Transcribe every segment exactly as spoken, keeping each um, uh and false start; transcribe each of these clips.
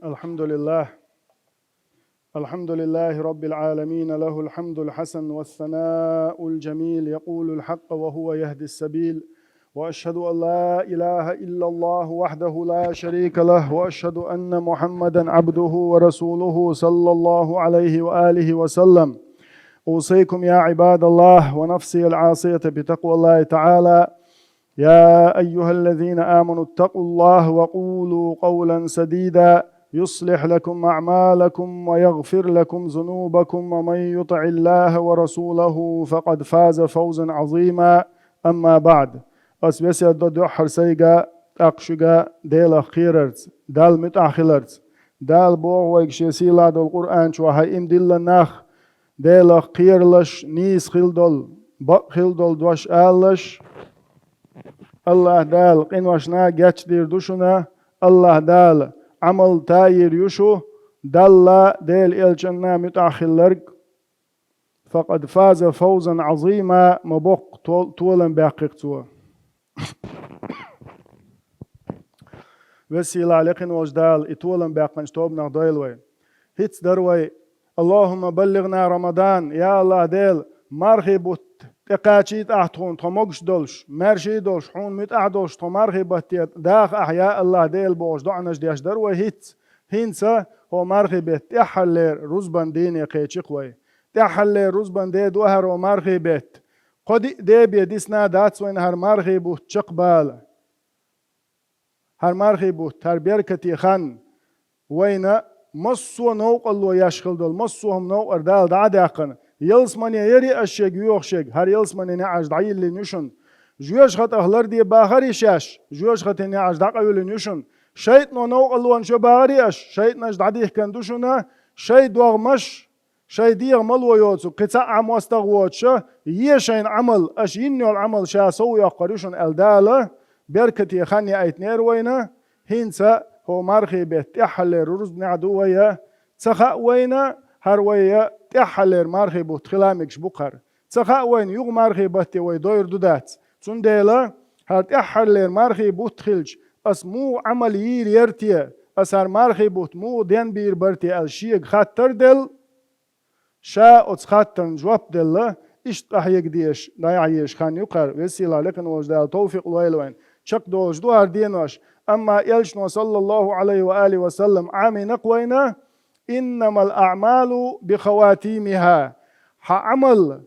الحمد لله. الحمد لله رب العالمين، له الحمد الحسن والثناء الجميل، يقول الحق وهو يهدي السبيل، وأشهد أن لا إله إلا الله وحده لا شريك له، وأشهد أن محمدا عبده ورسوله صلى الله عليه وآله وسلم. أوصيكم يا عباد الله ونفسي العاصية بتقوى الله تعالى. يا أيها الذين آمنوا اتقوا الله وقولوا قولا سديدا يصلح لكم أعمالكم ويغفر لكم ذنوبكم ومن يطع الله ورسوله فقد فاز فوزا عظيما. أما بعد. Ас весет до дуьххьара сайга, тӀаккха шуьга Делах кхерарца, Далла муьтӀахь хиларца. Дала боху вайга Шен сийлахь долу Къуръан чохь: хӀай иман диллина нах, Делах кхералаш, нийса хила долу, бакъ хила долу дош алалаш. АллахӀ Дала къиношна гечдийр ду шуна, АллахӀ Дала Ӏамал тайийр ю шу, Далла, Делан элчанна муьтӀахь хилларг. فقد فاز فوزا عظيما, ма боккха тол-, толам баьккхи-кх цо. Веза-сийлахь, лекхина волчу Дала и толам баьккхинчу тобанах дойла вай. ХӀинца дара вай: اللهم بلغنا رمضان, я АллахӀ Дела, мархий бутт тӀекхачийта ахь тхуна, тхо могуш долуш, маьрша долуш, хьуна муьтӀахь долуш тхо мархий батте даха ахь, я АллахӀ Дела, бохуш доӀанаш деш дара вай хӀинца. ХӀинца хӀо мархий бетта тӀаьххьарлера рузбан дийне кхечи-кх вай. ТӀаьххьарлера рузбан де ду хӀара хӀо мархий бетта. Кхо-диъ де бен дисна дац вайна хӀара мархий бутт чекхбала. ХӀара мархий бутт, хӀара беркате хан вайна массо а новкъарло еш хила долу, массо а хӀума новкъара Дала дӀа а даьккхина, ялсамане яри аш шега йоьхуш ерг, хӀара ялсамане неӀарш дӀайиллина ю шуна. Жоьжахатех ларде бахари шаьш, жоьжахатин неӀарш дӀакъевлина ю шуна. ШайтӀано новкъарлонаш йо бахари аш, шайтӀанаш дӀадихкина ду шуна, шайн догӀмаш, шайн дегӀан мало йоцург кхин цхьа а мостагӀа воцуша, е шайна Ӏамал, аша йина йолу Ӏамал ша сов йоккхур ю шуна аьлла Дала, беркате хан яийтинера вайна. ХӀинца хӀо мархий бетта тӀаьххьарлера рузбанехь ду вай, ца хаьа вайна, хӀара вай тӀаьххьарлера мархий бутт хила мегаш бу-кх хӀара. Ца хаьа вайна, юха мархий батте вай дойр ду дац. Цундела хӀара тӀаьххьарлера мархий бутт хилча, ас муха Ӏамал йийр яра те, ас хӀара мархий бутт муха денбийр бара те аьлла шега хаттар делла, ша оцу хаттарна жоп делла, иштта къахьега дезаш, дӀаяхьа езаш хан ю-кх хӀара. Веза-сийлахь, лекхина волчу Дала товфикъ лойла вайна. Чекхдолуш ду хӀара денош, амма элчано, саллаллаху Ӏалайхи ва алихи ва саллам, Ӏамийна-кх вайна: إنما الأعمال بخواتيمها. Хьан Ӏамал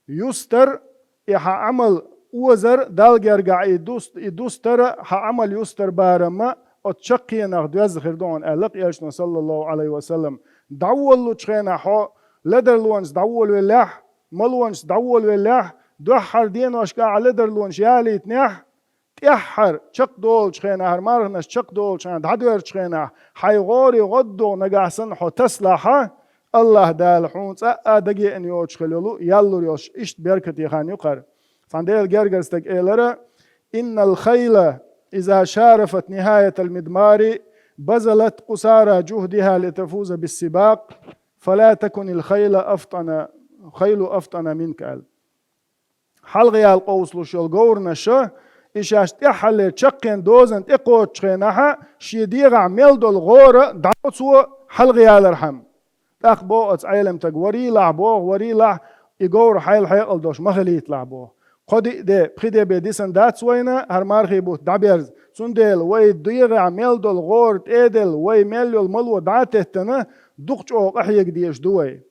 юстар, и хьан Ӏамал озар, Далла гергахь и дус-, и дустара, хьан Ӏамал юстар барамма оцу чаккхенах доьзна хир ду хьуна аьлла-кх элчано, саллаллаху Ӏалайхи ва саллам. ДӀаволалучу хенахь хьо ледарлонца дӀаволавеллехь, малонца дӀаволавеллехь, дуьххьара деношкахь ледарлонаш ялийтинехь, тӀаьххьара чекхдолучу хенахь, хӀара марханаш чекхдолучу хенахь, дӀадоьрзучу хенахь, хьайн гӀора гӀоддугӀу нагахь санна хьо тасалахьа, АллахӀ Дала хьуна цкъа а дагеана йоцуш хила йолу, яллур йолуш, иштта беркате хан ю-кх хӀара. Цхьана Делан гергара стага элира: إن الخيل إذا شارفت نهاية المضمار بذلت قصارى جهدها لتفوز بالسباق، فلا تكن الخيل أفطن، خيل أفطن منك, аьлла. Хьалха яла къовсалуш йолу говранаша, и шаьш тӀаьххьарлера чаккхенан дозанна тӀекхочучу хенахьа, шен дегӀахь мел долу гӀора дӀало цо хьалха ялархьама. ТӀаккха боху оцу Ӏеламстага: варийлахь, боху, варийлахь, и говр хьайла хьекъал долуш ма хилийталахь, боху. Кхо-диъ де, пхи де бен дисина дац вайна хӀара мархий бутт дӀаберза. Цундела вай дегӀахь мел долу гӀора тӀеделла, вай мел йолу мало дӀа а теттина, дукха чӀогӀа къахьега дезаш ду вай.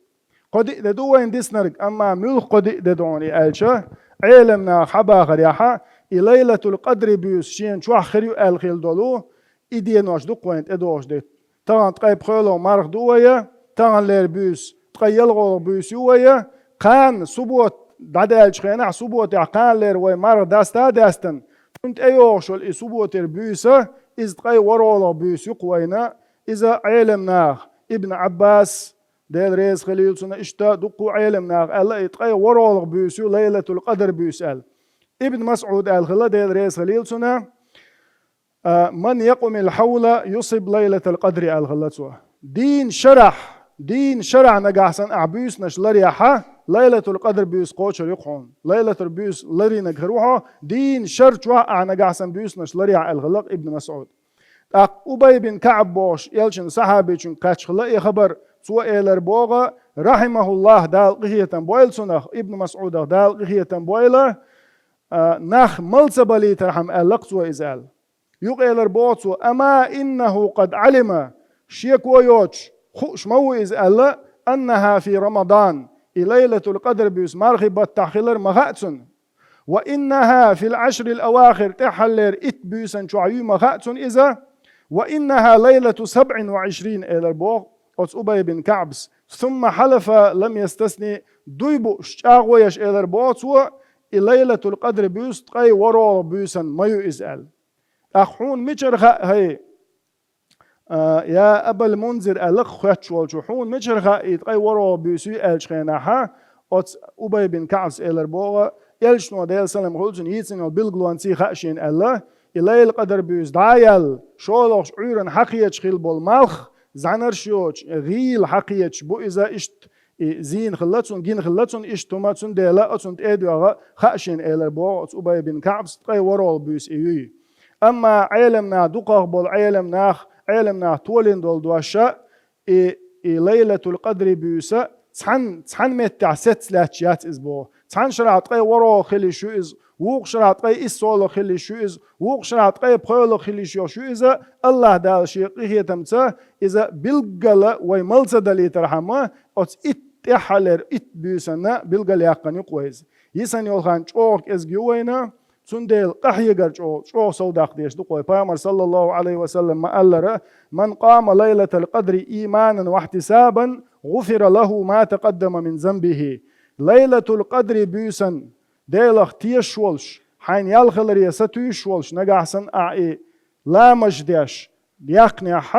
Кхо-диъ де ду вайна диснарг, амма муьлха кхо-диъ де ду хьуна и аьлча, Ӏеламнаха хьан бахарехьа, и Лайлатул-Къадри буьйса шена чохь хир ю аьлла хила долу, и денош ду-кх вайна тӀедогӀуш де. Тахана ткъе пхоьалгӀа марха ду вай, таханлера буьйса ткъе ялхолгӀа буьйса ю вай, кхана суббота дӀадаьллачу хенахь, субботехь кханалера вай марха даста а даьстина, цунна тӀейогӀуш йолу и субботера буьйса, иза ткъе ворхӀолгӀа буьйса ю-кх вайна, иза Ӏеламнаха, Ибн Ӏаббас, Дела реза хилийла цунна, иштта дуккха а Ӏеламнаха аьлла, и ткъе ворхӀолгӀа буьйса ю, Лайлатул-Къадр буьйса аьлла. Ибн МасӀуд аьлла хилла, Дела реза хилийла цунна: «من يقم الحول يصب ليلة القدر», аьлла хилла цо. Дийнан шарахь, дийнан шарахь нагахь санна ахь буьйсанаш ларъяхьа, Лайлатул-Къадр буьйса кхочур ю-кх хьуна. Лайлатул буьйса ларийнарг хир ву хьо, дийнан шар чохь ахь нагахь санна буьйсанаш ларъяхьа, аьлла хилла-кх Ибн МасӀуд. ТӀаккха Убай бин КаӀб бохуш элчан сахьабичуьнга кхаьчна хилла и хабар, цо элар боху, рахьимахуллахӀ, Дала къинхетам бойла цунах, Ибн МасӀудах Дала къинхетам бойла, а, нах мала ца балийтархьама аьлла-кх цо иза аьлла. Юкъа элар боху цо: «Ама иннаху къад Ӏалима», шеко йоцуш, хууш ма ву иза аьлла, «аннаха фи Рамадан», и Лайлатул Къадр буьйса мархий баттахь хилар ма хаьа цунна. «Ва иннаха фил Ӏашрил авахир», тӀаьххьаллера итт буьйсан чохь юй ма хаьа цунна иза. «Ва иннаха лайлату сабӀин ва Ӏишрин», элар боху оцу Убай бин КаӀбас. «Сумма хьалафа лам ястасни», дуй бууш, чӀагӀо еш элар боху цо, и Лайлатул Къадри буьйса ткъе ворхӀалгӀа буьйсан ма ю иза аьлла. «ТӀаккха хьуна мичара хаьа, хӀай, а, я Абал Мунзир», аьлла-кх хоьттуш волчо, «хьуна мичара хаьа и ткъе ворхӀалгӀа буьйса юй?» аьллачу хенахьа, оцу Убай бин КаӀбас элар боху, элчано, Делан салам хуьлда цунна, йийцина йолу билгалонций хаьа шена аьлла, и Лайлатул Къадр буьйса дӀа а яьлла, шолгӀачу Ӏуьйранна хьакхеташ хилла болу малх, зӀаьнарш йоцуш, гӀийла хьакхеташ бу иза иштта, и зийна хилла цунна, гина хилла цунна иштта хӀума, цундела оцунна тӀе а доьгӀна хаьа шена элар боху оцу Убай бин КаӀбас, ткъе ворхӀалгӀа буьйса и юй. Амма Ӏеламнах, дукхах болу Ӏеламнах, Ӏеламнах толийна долу дош а, и, и Лайлатул Къадри буьйса цхьана, цхьана меттехь сецца лаьтташ яц иза боху. Цхьана шарахь ткъе ворхӀалгӀа хила йиш ю иза, вукху шарахь ткъе иссолгӀа хила йиш ю иза, вукху шарахь ткъе пхоьалгӀа хила йиш йолуш ю иза, АллахӀ Дала Шен къинхетамца иза билггала вай мала ца далийтархьама, оцу итт тӀаьххьаллера итт буьйсанна билгалъяьккхина ю-кх вай иза. Йисана йолу хан чӀогӀа кӀезиг ю вайна, цундела къахьегар чӀогӀа, чӀогӀа сов даккха дезаш ду-кх вай. Пайхамар, саллаллаху Ӏалайхи ва саллам, ма-аллара: «Ман къама лайлатал къадри ийманан ва ихьтисабан, гӀуфира лаху ма такъаддама мин занбихи». Лайлатул Къадри буьйсан Делах тешаш волуш, хьайна ял хиларе сатуьйсуш волуш, нагахь санна ахь и ламаз деш, яьккхинехь,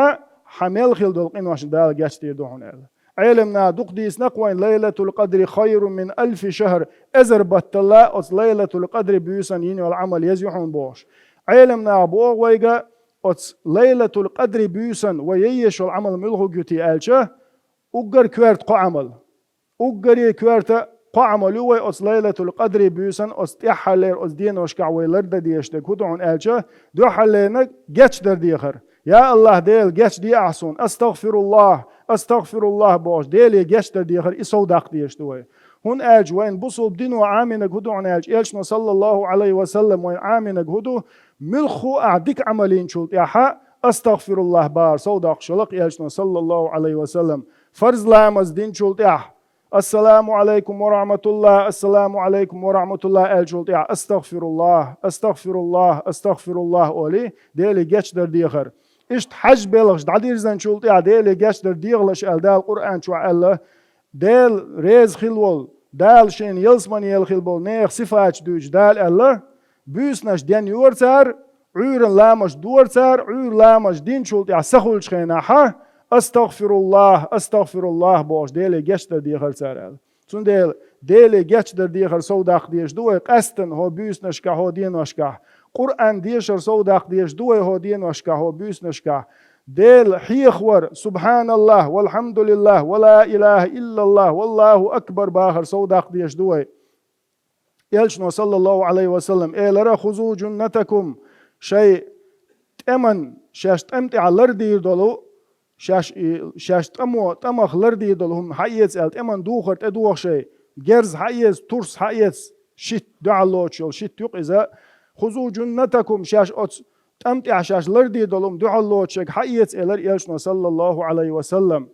хьан мел хилла долу къиношна Дала гечдийр ду хьуна аьлла. Ӏеламнаха дукха дийцина-кх вайна: «Лайлатул Къадри хайрун мин алфи шахр», эзар батталла оцу Лайлатул Къадри буьйсан йина йолу Ӏамал еза ю хьуна бохуш. Ӏеламнаха боху вайга, оцу Лайлатул Къадри буьйсан вай ян езаш йолу Ӏамал муьлхарг ю те аьлча, уггар коьрта кхо Ӏамал. Уггаре коьрта кхо Ӏамал ю вай оцу Лайлатул Къадри буьйсан, оцу тӀаьххьаллера оцу деношкахь вай лардан дезаш дерг хӀун ду хьуна аьлча, дуьххьаллерниг гечдар дехар. «Я АллахӀ, Дела, гечде ахь суна, астагъфируллахӀ, астагъфируллахӀ», бохуш, Деле гечдар дехар, и сов даккха дезаш ду вай. ХӀунда аьлча вайна бусулба дино Ӏамийнарг хӀун ду хьуна аьлча, элчано, саллаллаху Ӏалайхи ва саллам, вайна Ӏамийнарг хӀун ду, муьлхха а ахь дика Ӏамал йинчул тӀаьхьа астагъфируллахӀ бахар сов доккхуш хилла-кх элчано, саллаллаху Ӏалайхи ва саллам. Фарз ламаз динчул тӀаьхьа: «Ассаламу Ӏалайкум ва рахьматуллахӀ, ассаламу Ӏалайкум ва рахьматуллахӀ», аьллачул тӀаьхьа: «АстагъфируллахӀ, астагъфируллахӀ, астагъфируллахӀ», олий, Деле гечдар дехар. Иштта хьаьж белхаш дӀадирзинчул тӀаьхьа Деле гечдар дехалаш аьлла Дала Къуръан чохь аьлла, Дела реза хилла волу, Дала шена ялсамане яла хилла болу нехан сифаташ дуьйцуш Дала аьлла, буьйсанаш денйора цара, Ӏуьйранна ламазаш дора цара, Ӏуьйра ламазаш динчул тӀаьхьа сахуьлучу хенахьа, «АстагъфируллахӀ, астагъфируллахӀ», бохуш, Деле гечдар дехара цара аьлла. Цундела Деле гечдар дехар сов даккха дезаш ду вай къаьсттина хӀокху буьйсанашкахь, хӀокху деношкахь. Къуръан дешар сов даккха дезаш ду вай хӀокху деношкахь, хӀокху буьйсанашкахь. Дела хьехавар, субхьаналлахӀ, валхьамдулиллахӀ, ва ла илахӀа иллаллахӀ, валлахӀу акбар бахар сов даккха дезаш ду вай. Элчано, саллаллаху Ӏалайхи ва саллам, элира: «Хузу жуннатакум», шайн тӀеман, шаьш тӀам тӀехь лардийр долу, шаьш и, шаьш тӀамо, тӀамах лардийр долу хӀума хьаэца аьлла, тӀеман духар тӀедоха шайн, герз хьаэца, турс хьаэца, шитта, дуьхьал лоцуш йолу шитта ю-кх иза. «Хузу жуннатакум», шаьш оцу тӀам тӀехь шаьш лардийр долу хӀума дуьхьал лоцуш ерг хьаэца, элира элчано, саллаллаху Ӏалайхи ва саллам.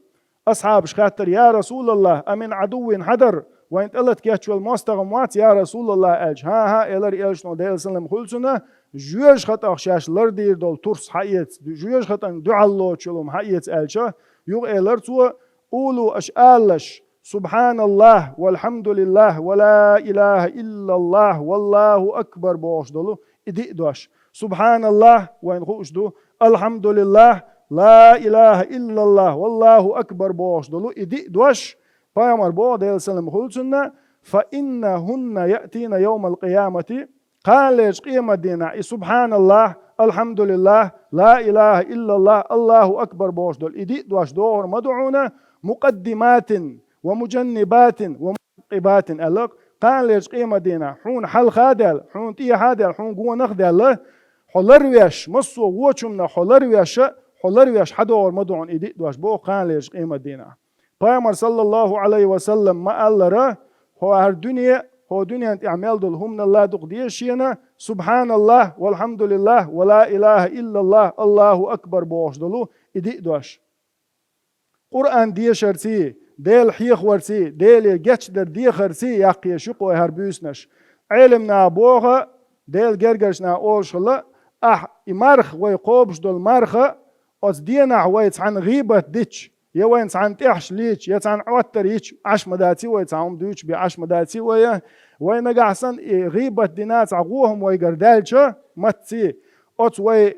Асхьабаш хаьттира: «Я РасулаллахӀ, а мин Ӏадуввин хьадар? Вайна тӀе лата кечвелла мостагӀа ма вац, я РасулаллахӀ?» аьлча, «ХӀан-хӀа», элира элчано, Делан салам хуьлда цунна, жоьжахатӀах шаьш лардийр долу турс хьаэца, жоьжахатӀан дуьхьал лоцуш йолу хӀума хьаэца аьлча, юха элира цо: «Къулу», аша алалаш: «СубхьаналлахӀ, валхьамдулиллахӀ, ва ла илахӀа иллаллахӀ, валлахӀу акбар», бохуш долу и диъ дош. «СубхьаналлахӀ», вайна хууш ду, «АлхьамдулиллахӀ, ла илахӀа иллаллахӀ, валлахӀу акбар», бохуш долу и диъ дош, пайхамар боху, Делан салам хуьлда цунна: «Фа иннахунна яътина йовмал къиямати», кханалерчу къематдийнахь и «СубхьаналлахӀ», «АлхьамдулиллахӀ», «Ла илахӀа иллаллахӀ», «АллахӀу акбар» бохуш долу и диъ дош дохур ма ду хьуна, «мукъаддиматин ва мужаннибатин ва муӀаккъибатин», аьлла, кханалерчу къематдийнахь хьуна хьалха а даьлла, хьуна тӀехьа а даьлла, хьуна гонах а даьлла, хьо ларвеш, массо а вочумнах хьо ларвеш, хьо ларвеш хьадогӀур ма ду хьуна и диъ дош, боху кханалерчу къематдийнахь. Пайхамар, саллаллаху Ӏалайхи ва саллам, ма-аллара: «ХӀо хӀара дуьне, хӀо дуьнен тӀехь мел долу хӀуманал а дукха деза шена, Субханаллах, валхьамдулиллах, ва ла илаха иллаллах, Аллаху акбар бохуш долу и диъ дош». Къуръан дешарций, Дела хьехаварций, Деле гечдар дехарций яккхийш ю-кх вай хӀара буьйсанаш. Ӏелам наха боху, Делан гергарчу наха олуш хилла, ахь и марха, вай кхобуш долу марха, оцу денахь вай цхьаьна гӀийбат дича, я вайна цхьаьна тӀехьаш лийча, я цхьаьна Ӏоттар йича, Ӏаш ма даций вай, цхьа хӀума дуьйцуш бен Ӏаш ма даций вай, вай нагахь санна и гӀийбат дина, цхьа гӀо хӀума вайгара даьлча, маттаций, оцу вай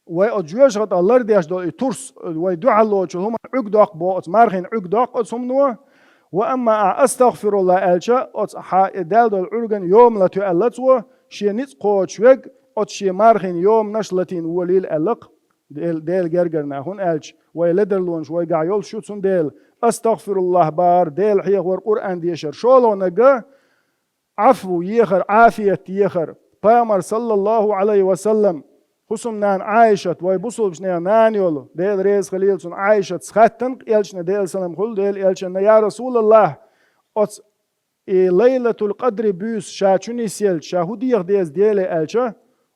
Вай оцу жоьжахатех лардеш долу и турс, вай дуьхьал лоцучу хӀуманна Ӏуьрг доккху боху, оцу мархина Ӏуьрг доккху оцу хӀумано. Ва амма ахь «Астагфируллах» аьлча, оцу хьан и даьлла долу Ӏуьргана йома латуьйш аьлла цо, шен ницкъ кхочуш верг оцу шен мархина йоманаш латийна волийла аьлла-кх Дел-, Делан гергара наха. ХӀунда аьлча вай ледарлонаш вайгахь йолуш ю, цундела «Астагфируллах» бахар, Дела хьехавар, Къуръан дешар, шолгӀаниг Ӏафу ехар, Ӏафият ехар. Пайхамар, саллаллаху Ӏалайхи ва саллам, хӀусамнана Ӏайшат, вай бусулбанех нана йолу, Дела реза хилийла цунна, Ӏайшатца хаьттина-кх элчане, Делан салам хуьлда Делан элчанна: «Я Расулаллах, оцу и Лайлатул-Къадри буьйса ша чу нисъелча, ша хӀун деха деза Деле?» аьлча,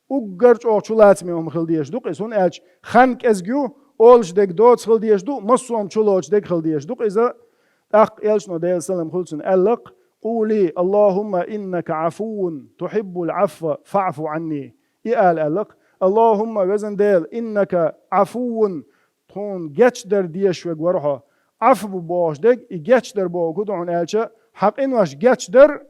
уггар чӀогӀа чулацаме хӀума хила дезаш ду-кх иза, хӀунда аьлча хан кӀезиг ю, олуш дерг доцу хила дезаш ду, массо а хӀума чулоцуш дерг хила дезаш ду-кх иза. ТӀаккха элчано, Делан салам хуьлда цунна, аьлла-кх: «Къули: Аллахумма иннака Ӏафуввун тухьиббул Ӏафва фаӀфу Ӏанни». И ала аьлла-кх: «Аллахумма, везан Дела, иннака Ӏафуввун, тхуна гечдар дезаш верг вара хьо». Ӏафу бохуш дерг, и гечдар бохург хӀун ду хьуна аьлча, хьан къинош гечдар,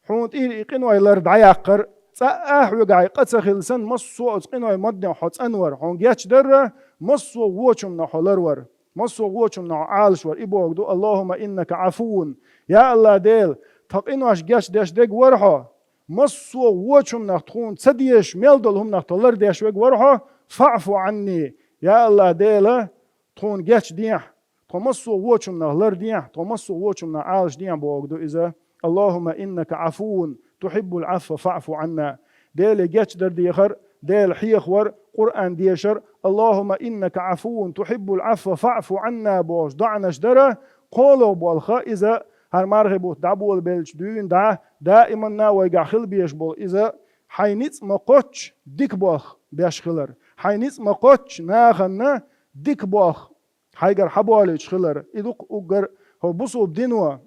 хьуна тӀера и къиной лар дӀаяккхар, цкъа а хьоьгахь и къа ца хилла санна, массо а оцу къиной маднех хьо цӀанвар, хьуна гечдар а, массо а вочумнах хьо ларвар, массо а вочумнах хьо Ӏалашвар, и бохург ду: «Аллахумма иннака Ӏафуввун». Я АллахӀ Дела, тхан къинош гечдеш дерг вара хьо, массо а вочумнах, тхуна ца дезаш мел долу хӀуманах тхо лардеш верг вара хьо, фаӀфу Ӏанни. Я АллахӀ Дела, тхуна гечдехьа, тхо массо а вочумнах лардехьа, тхо массо а вочумнах Ӏалашдехьа бохург ду иза: «Аллахумма иннака Ӏафуввун тухьиббул Ӏафва фаӀфу Ӏанна». Деле гечдар дехар, Дела хьехавар, Къуръан дешар, «Аллахумма иннака Ӏафуввун тухьиббул Ӏафва фаӀфу Ӏанна» бохуш доӀанаш дара, кхоалгӀа болх иза, хӀара мархи бутт дӀаболабелча дуьйна дӀа, даиманна вайгахь хила безаш болу иза, хьайн ницкъ ма-кхоччу дика болх беш хилар, хьайн ницкъ ма-кхоччу нахана дика болх хьайгара хьаболуьйтуш хилар. И ду-кх уггар хӀо бусулба дино.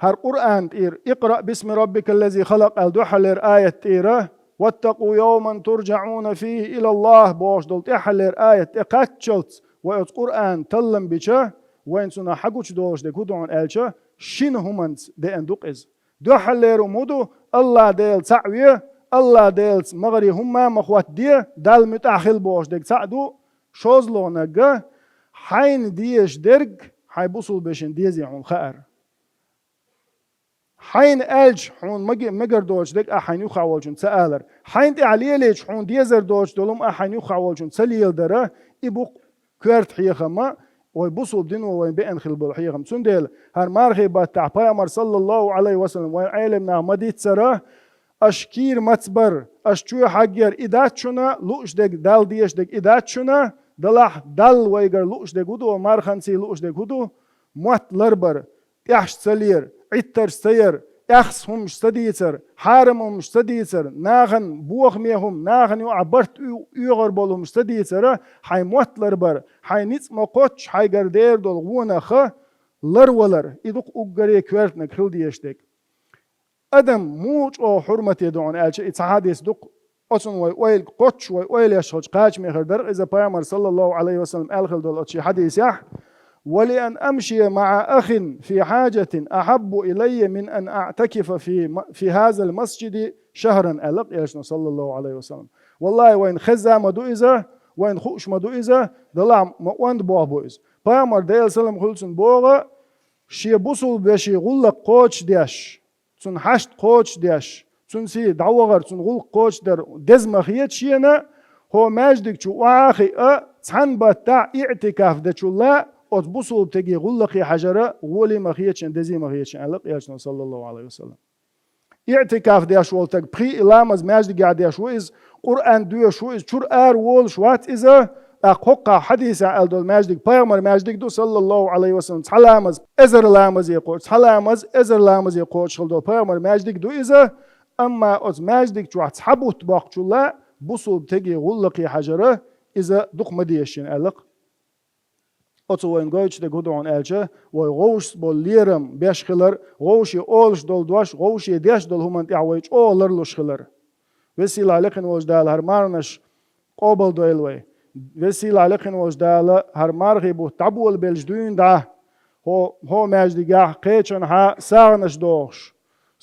ХӀара Къуръан тӀера, «Икъраъ бисми раббикаллази халакъ» аьлла дуьххьарлера аят тӀера, «Ваттакъу йовман турджаӀуна фийхи илаллахӀ» бохуш долу тӀаьххьарлера аят тӀе кхаччалц вай оцу Къуръан таллам бича, вайна цунах хьагучудолуш дерг хӀун ду хьуна аьлча, шина хӀуманца деана ду-кх иза. Дуьххьарлера хӀума хӀун ду: АллахӀ Дела цхьаъ ве, АллахӀ Делаца магӀаре хӀумма а ма хӀоттаде, Далла муьтӀахь хила бохуш дерг цхьаъ ду, шозлагӀнаг хьайна дезаш дерг хьайн бусулба вешина дезе хьуна хаар. Хьайна аьлча, хьуна маги-, мегар доцуш дерг ахь хьайн юххехь волчунна ца алар. Хьайна тӀехь лелийча, хьуна дезар доцуш долу хӀума ахь хьайн юххехь волчунна ца леладара, и бу-кх коьрта хьехам, вай бусулба дино вайна беана хила болу хьехам. Цундела хӀара мархи баттахь Пайхамар, саллаллаху Ӏалайхи ва саллам, вайн Ӏелам наха ма-диццара, аша кийра маца бар, аша чоь хьаггера и дац шуна, лууш дерг, Далла дезаш дерг и дац шуна, делахь Далла вайгара лууш дерг хӀун ду, марханций лууш дерг хӀун ду, мотт ларбар, тӀехьаш ца лер, Ӏиттарш ца яр, эхс хӀумаш ца дийцар, хьарам хӀумаш ца дийцар, нахана бохаме хӀума, нахана юкъахь барт оь-, оьгӀар болу хӀумаш ца дийцара, хьайн мотт ларбар, хьайн ницкъ ма-кхоччу хьайгара дер долу гӀонах ларвалар, и ду-кх уггаре коьртаниг хила дезаш дерг. Адам муха чӀогӀа хьурмате ду хьуна аьлча, и цхьа хьадис ду-кх, оцунна вай ойла кхоччуш, вай ойла еш хилча кхачаме хир дара иза. Пайхамар, саллаллаху Ӏалайхи ва саллам, аьлла хила долу оцу шен хьадисехь: «Ва ли ан амшия маӀа ахин фи хьаджатин ахьаббу илайя мин ан аӀтакифа фи ма-, фи хазал масджиди шахран», аьлла-кх элчано, саллаллаху Ӏалайхи ва саллам. Валлахи, вайна хезна ма ду иза, вайна хууш ма ду иза, делахь ма онда болх бу иза. Пайхамар, Делан салам хуьлда цунна, боху, шен бусулба вешин гӀуллакх кхочушдеш, цуьнан хьашт кхочушдеш, цуьнан сий дӀавахар, цуьнан гӀуллакх кхочушдар деза ма хета шена, хӀо маьждиг чу охьа а хиъна, цхьана баттахь иӀтикаф дечул а оцу бусулба стеган гӀуллакхе хьажар гӀоле ма хета шена, дезе ма хета шена, аьлла-кх элчано, саллаллаху Ӏалайхи ва саллам. ИӀтикаф деш волу стаг пхи и ламаз маьждигехь деш ву иза, Къуръан доьшуш ву иза, чуьра ара волуш вац иза, тӀаккха хӀокху хьадисехь аьлла долу маьждиг пайхамар маьждиг ду, саллаллаху Ӏалайхи ва саллам, цхьа ламаз эзар ламазе кхочуш, цхьа ламаз эзар ламазе кхочуш хила долу пайхамар маьждиг ду иза, амма оцу маьждиг чохь цхьа бутт боккхучул а бусулба стеган гӀуллакхе хьажара иза дукха ма дезаш ю аьлла-кх. Оцу вайна гойтуш дерг хӀун ду хьуна аьлча, вай вовшашца болу лерам беш хилар, вовше олуш долу дош, вовше деш долу хӀуманна тӀехь вай чӀогӀа ларлуш хилар. Веза-сийлахь лекхина волчу Дала хӀара марханаш къобалдойла вай. Веза-сийлахь лекхина волчу Дала хӀара мархи бутт дӀаболабелча дуьйна дӀа, хӀо-, хӀокху маьждигехь кхечанхьа сагӀанаш дохуш,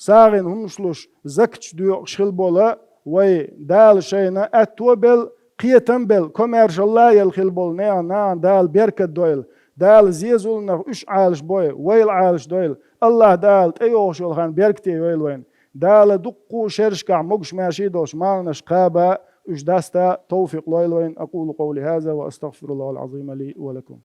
сагӀина хӀуманаш луш, закаташ доькъуш хила болу вай, Дала шайна аьтто а белла, кхетам а белла, комаьршалла а елла хила болу нехан нахана Дала беркат дойла. Дала зен-зуламнах уьш Ӏалашбойла, вайл Ӏалашдойла. АллахӀ Дала тӀейогӀуш йолу хан беркате йойла вайна. Дала дуккха а шерашкахь могуш-маьрша долуш марханаш кхаба, уьш даста товфикъ лойла вайна. أقول قولي هذا وأستغفر الله العظيم لي ولكم.